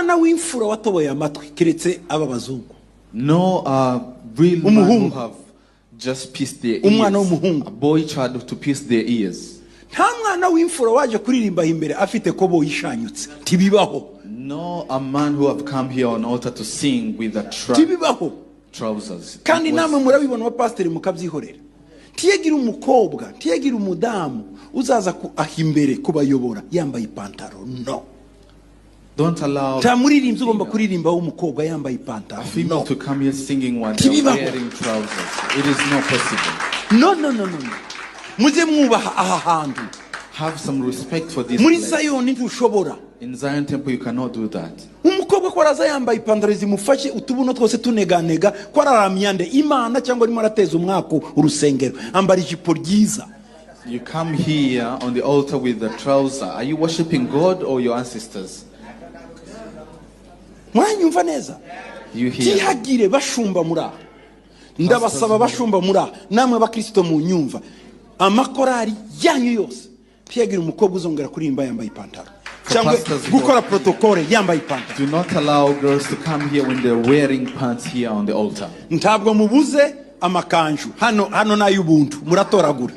Mwana w'imfura watoboye amatwi keretse aba bazungu. No real man who Umuhungu. Have just pierced their Umwana ears. W'umuhungu. A boy child to pierce their ears. Nta mwana w'imfura waje kuririmba imbere afite koboyi ishanyutse, ntibibaho. No a man who have come here on altar to sing with a Ntibibaho. Trousers. Kandi It was- namwe murabibona abapasiteri mukabyihorera. Ntiyagira umukobwa, ntiyagira umudamu uzaza ku aha imbere kubayobora yambaye ipantaro, no. Don't allow Nta muririmbyi ugomba kuririmba w'umukobwa yambaye ipantaro, a female no. to come here singing while they're Ntibibaho. Wearing trousers. It is not possible. No, no, no, no, no. Mujye mwubaha aha hantu. Have some respect for this Muri place. Sayoni ntushobora. In Zion Temple, you cannot do that. Umukobwa ko araza yambaye ipantaro zimufashe, utubuno twose tuneganega, ko araramya nde? Imana cyangwa arimo arateza umwaku urusengero? Ambara ijipo ryiza. You come here on the altar with the trouser. Are you worshiping God or your ancestors? Muranyumva neza? You hear? Ntihagire bashumba muri aha, ndabasaba, bashumba muri aha namwe abakristo mu nyumva, amakorari yanyu yose, ntihagire umukobwa uzongera kuririmba yambaye ipantaro cyangwa pastors gukora protokole yambaye ipantaro. Do not allow girls to come here when they're wearing pants here on the altar. Ntabwo mubuze amakanju hano, hano n'ay'ubuntu muratoragura.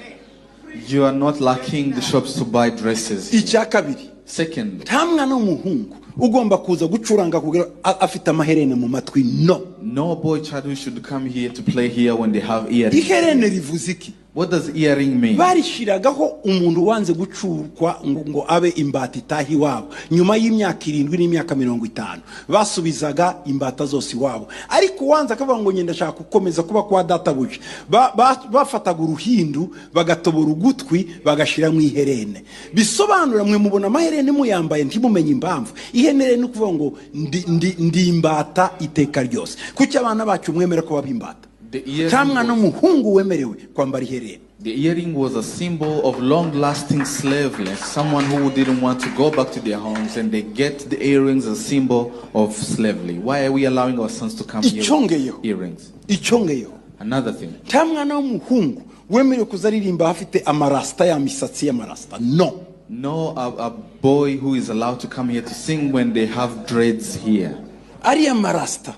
You are not lacking the shops to buy dresses. Icya kabiri, Second, nta mwana w'umuhungu ugomba kuza gucuranga kugira afite amaherene mu matwi, no. no boy child who should come here to play here when they have earrings. Iherene rivuze iki? What does earring mean? Barishiragaho umuntu wanze gucurwa ngo abe imbata itaha iwabo. Nyuma y'imyaka 70 n'imyaka 50 basubizaga imbata zose iwabo, ariko uwanze akavuga ngo ngenda ashaka gukomeza kuba kwa databuja, bafataga uruhindu bagatobora ugutwi bagashyiramo iherene. Bisobanura, mwe mubona amaherene muyambaye ntimumenye impamvu. Iherene ni ukuvuga ngo ndi imbata iteka ryose. Kuki abana bacu mwemera ko baba imbata? The earring Nta mwana w'umuhungu wemerewe kwambara iherena. The earring was a symbol of long-lasting slavery, someone who didn't want to go back to their homes, and they get the earrings as a symbol of slavery. Why are we allowing our sons to come here Icyongeyeho. With earrings? Icyongeyeho, Another thing, nta mwana w'umuhungu wemerewe kuza aririmba afite amarasita, ya misatsi y'amarasita, no. No a boy who is allowed to come here to sing when they have dreads here. Ariya marasita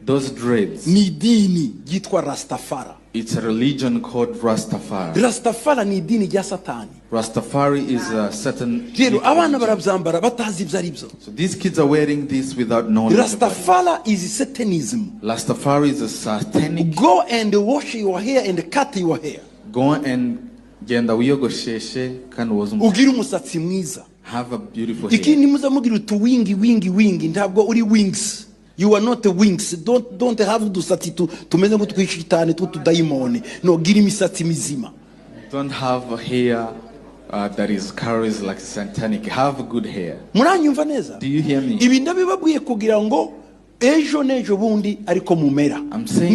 Those dreads, ni idini ryitwa Rastafara. It's a religion called Rastafari. Rastafara ni idini rya Satani. Rastafari is a certain. Rero abana barabyambara batazi ibyo ari byo. So these kids are wearing this without knowledge about it. Rastafara is satanism. Rastafari is a satanic. Go and wash your hair and cut your hair. Go and genda wiyogosheshe kandi woze umusatsi. Ugire umusatsi mwiza. Have a beautiful hair. Ikindi, muza mugira utu wingi wingi wingi, ntabwo uri wings, you are not a wings. Don't have udusatsi tumeze nk'utwishitani tw'utudayimoni, no. Gira imisatsi mizima. Don't have a hair that is carries like satanic. Have good hair. Muranyumva neza? Do you hear me? Ibi ndabibabwiye kugira ngo ejo n'ejo bundi ariko mumera. I'm saying